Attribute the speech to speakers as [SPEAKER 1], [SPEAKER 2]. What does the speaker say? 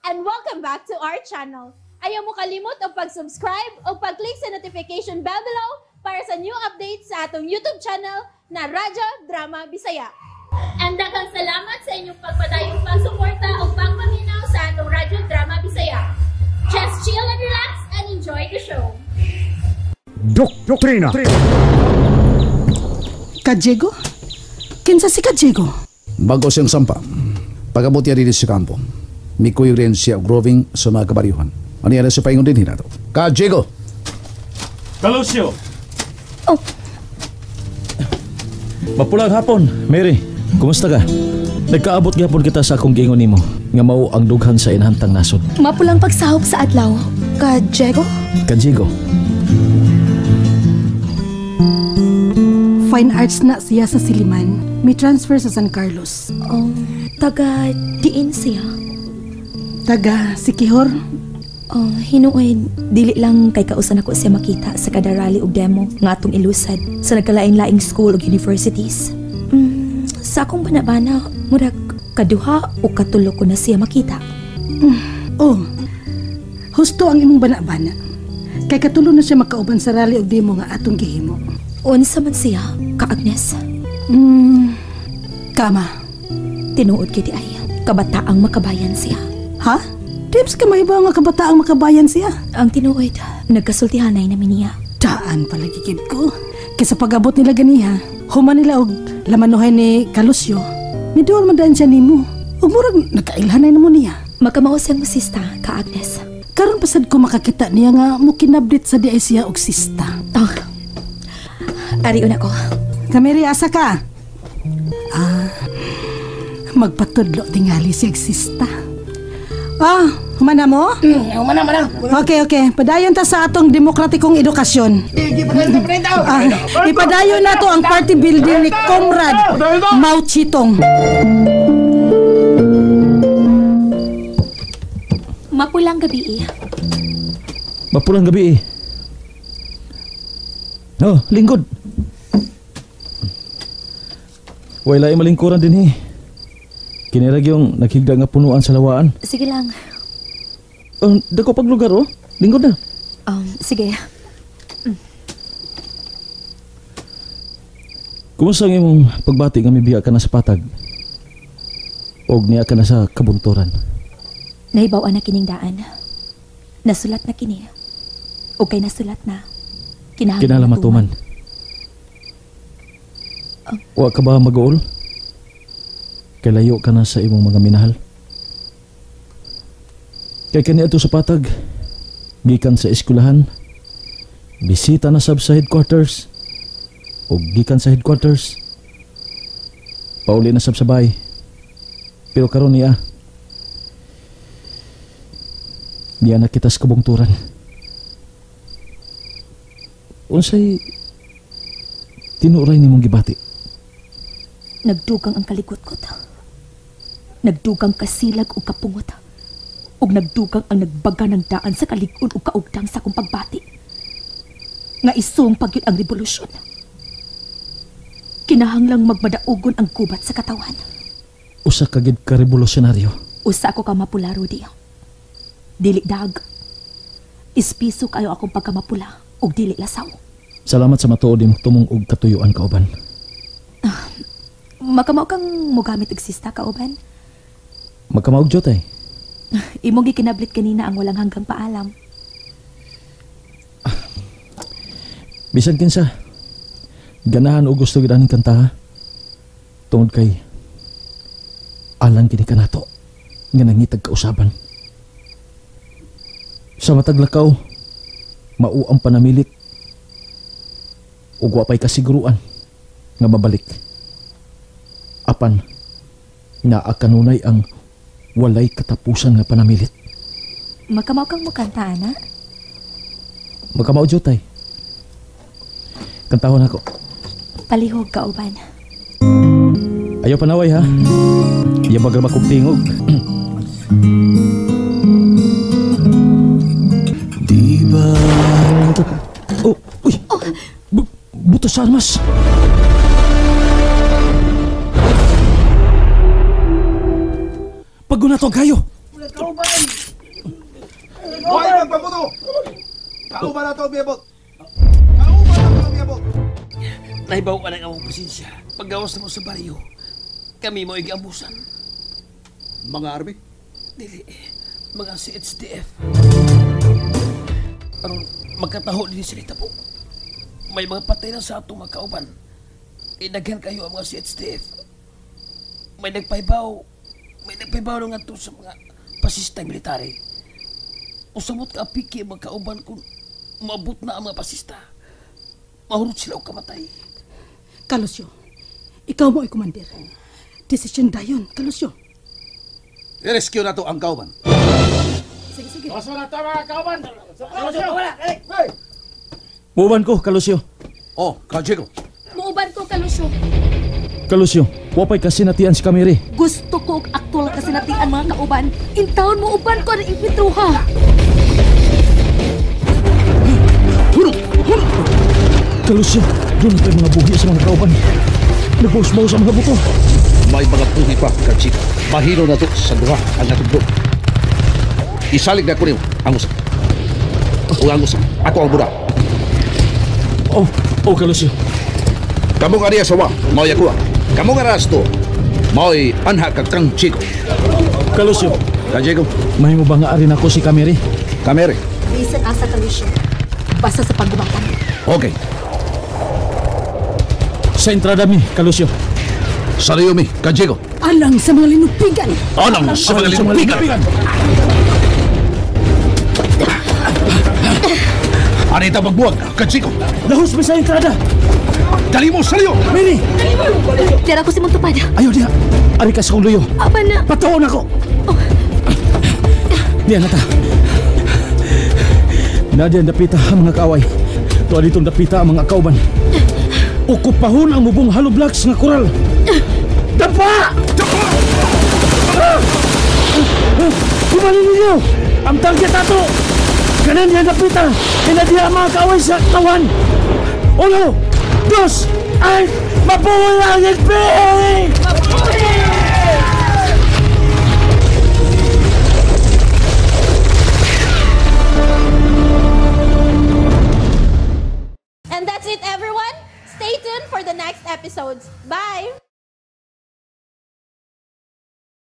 [SPEAKER 1] And welcome back to our channel. Ayaw mo kalimot og pag-subscribe o pag-click sa notification bell below para sa new updates sa atong YouTube channel na Radyo Drama Bisaya. And daghang salamat sa inyong pagpadayong pagsuporta o pagpaminaw sa atong Radyo Drama Bisaya. Just chill and relax and enjoy the show.
[SPEAKER 2] Doktrina.
[SPEAKER 3] Ka Diego? Kinsa si Ka Diego?
[SPEAKER 4] Bago siyang sampa, pag-abot niya dito sa kampo, mikuyog rin siya growing sa mga kabaryuhan. Ano yan sa paingon din hinato? Ka Diego!
[SPEAKER 5] Kalusyo!
[SPEAKER 6] Oh.
[SPEAKER 5] Mapulang hapon, Mary. Kumusta ka? Nagkaabot gyapon kita sa akong giingon nimo nga mao ang dughan sa inahantang nasod.
[SPEAKER 6] Mapulang pagsahop sa adlaw. Ka Diego?
[SPEAKER 5] Ka Diego.
[SPEAKER 3] Fine arts na siya sa Siliman. May transfer sa San Carlos.
[SPEAKER 6] Oh, taga diin siya.
[SPEAKER 3] Taga Sikihor.
[SPEAKER 6] Oh, hinuoy, dili lang kay kausan ako siya makita sa kada rally og demo nga atong ilusad sa nagkalain-laing school ug universities. Sa akong banabana, murag kaduha o katulo ko na siya makita.
[SPEAKER 3] Oh, husto ang imong banabana. Kay katulo na siya makauban sa rally og demo nga atong gihimo.
[SPEAKER 6] Unsa man siya, Ka Agnes?
[SPEAKER 3] Kama.
[SPEAKER 6] Tinuod kay di ay, kabataang makabayan siya.
[SPEAKER 3] Ha? Tips ka mahibaw nga kabataang makabayan siya?
[SPEAKER 6] Ang tinuod, nagkasultihanay namin niya.
[SPEAKER 3] Daan pala gigid ko. Kaysa pag-abot nila ganiha, human nila og lamanuhay ni Kalusyo, miduol man daan siya nimo. Ug murag nagkailhanay na mo niya.
[SPEAKER 6] Makamao siyang masista, Ka Agnes.
[SPEAKER 3] Karon pasad ko makakita niya nga mukinabdit sa di ay siya og sista.
[SPEAKER 6] Oh. Arion ako.
[SPEAKER 3] Kameri, asa ka? Ah, magpatudlo tingali siya og sista. Ah, humana mo?
[SPEAKER 7] Humana, mana.
[SPEAKER 3] Okay, okay. Padayon ta sa atong demokratikong edukasyon. Ipadayon na to ang party building ni Comrade Mao Zedong.
[SPEAKER 6] Mapulang gabi eh.
[SPEAKER 5] Mapulang gabi eh. Oh, lingkod. Wala ay malingkuran din eh. Kinirag yung naghigda nga punuan sa lawaan.
[SPEAKER 6] Sige lang.
[SPEAKER 5] Dako pag lugar oh. Lingkod na.
[SPEAKER 6] Sige.
[SPEAKER 5] Kumusta ang imong pagbati nga mibiya ka na sa patag? Og niya ka na sa kabunturan?
[SPEAKER 6] Nahibaw-an na kining daan. Nasulat na kini. O kay nasulat na. Kinahanglan
[SPEAKER 5] matuman. Wa ka ba mag-uol? Kay layo ka na sa imong mga minahal. Kay kani adto sa patag, gikan sa eskwelahan, bisita na sab sa headquarters, o gikan sa headquarters, pauli na sab sa bahay. Pero karon niya, niya na kita sa kabungturan. Unsay tinuray nimong gibati?
[SPEAKER 6] Nagdugang ang kaligot-kot. Nagdugang kasilag o kapungot. Ug nagdugang ang nagbaga ng daan sa kalig-on o kaugdang sa akong pagbati. Nga isong pagyud ang revolusyon. Kinahanglang magmadaugon ang gubat sa katawan.
[SPEAKER 5] Usa ka gid ka revolusyonaryo.
[SPEAKER 6] Usa ako ka mapula, Rudy. Dili dag. Ispiso kayo akong pagkamapula ug dili lasaw.
[SPEAKER 5] Salamat sa matuod imong tumong og katuyuan kauban.
[SPEAKER 6] Makamao kang mogamit og sista kauban.
[SPEAKER 5] Magkamaog jotay.
[SPEAKER 6] Imong gikinablit kanina ang walang hanggang paalam.
[SPEAKER 5] Bisan kinsa, ganahan og gusto gid aning kanta. Tungod kay alang kini kanato nga nangitag kausaban. Sa matag lakaw, mao ang panamilit ug wa pay kasiguruan nga mabalik. Apan naa kanunay ang walay katapusan nga panamilit.
[SPEAKER 6] Makamao kang mukanta, ana?
[SPEAKER 5] Makamao jotay. Kantahon ako.
[SPEAKER 6] Palihog kauban.
[SPEAKER 5] Ayaw panaway ha. Yabag ra kog tingog. Di ba? Oh, uy. Oh. Buto sa armas. Paguna to kayo.
[SPEAKER 2] Kauban!
[SPEAKER 4] Why magpaputo? Kauban na ito, miyabot! Kauban na ito, miyabot!
[SPEAKER 2] Nahibaw ka ng among presensya. Paggawas na mo sa baryo, kami mo igiambusan.
[SPEAKER 4] Mga army?
[SPEAKER 2] Dili, mga CHDF. Aron magkataho din sila po. May mga patay na sa atong mga kauban. Inaghan kayo ang mga CHDF. May nagpaybaw. May nagpaybaw na ngadto sa mga pasista military. Usamot ka apiki ang mga kauban kung maabot na ang mga pasista. Mahurot sila og kamatay.
[SPEAKER 3] Kalusyo, ikaw mo ay commander. Desisyon dayon, Kalusyo.
[SPEAKER 4] I-rescue na to ang kauban.
[SPEAKER 3] Sige, sige.
[SPEAKER 5] Muban ko, Kalusyo.
[SPEAKER 4] Oh, Ka Diego.
[SPEAKER 1] Muuban ko, Kalusyo.
[SPEAKER 5] Kalusyo, wapay kasinatian si Kamiri.
[SPEAKER 1] Gusto ko og aktual kasinatian mga kauban. Intawon mo uban ko ang infitruha.
[SPEAKER 5] Kalusyo, doon na tayo mga buhi sa mga kauban. Nagbaus-baus ang mga buto.
[SPEAKER 4] May mga buhi pa, Ka Diego. Mahino na to sa duha ang atong grupo. Isalig na ko niyo ang usa. O ang usa. Ako ang bura.
[SPEAKER 5] Oh, oh Kalusyo.
[SPEAKER 4] Kamu nga niya sa wa, mao'y ako. Kamu nga rasto, mao'y anha ka kang Chico.
[SPEAKER 5] Kalusyo,
[SPEAKER 4] Ka Diego,
[SPEAKER 5] mahimo ba nga arin ako si Kamiri?
[SPEAKER 4] Kamere.
[SPEAKER 1] Bisan asa, Kalusyo. Basta sa paggubatan.
[SPEAKER 4] Okay.
[SPEAKER 5] Sa entrada mi, Kalusyo.
[SPEAKER 4] Sa Rio mi, Ka Diego.
[SPEAKER 3] Alang sa mga linupigan.
[SPEAKER 4] Alang sa mga linupigan. Anita magbuwag, Ka Diego.
[SPEAKER 5] Lahos mi sa entrada.
[SPEAKER 4] Dali mo sa Rio.
[SPEAKER 5] Miri!
[SPEAKER 1] Tira ko si Montupad.
[SPEAKER 5] Ayaw diha. Ari ka sa kong luyo.
[SPEAKER 1] Apa na?
[SPEAKER 5] Patuon ako. Diyan na ta. Nadia ang dapita ang mga kaaway. Tuwa ditong dapita ang mga kauban. Ukupahon ang mubong hollow blocks nga koral. Dampa! Dampa! Kumali ninyo! Ang target ato! Kanan diyan dapita! Inadiya ang mga kaaway sa kawan! Uno! Dos! Ay! Mabuhay ang NPA!
[SPEAKER 1] Mabuhay!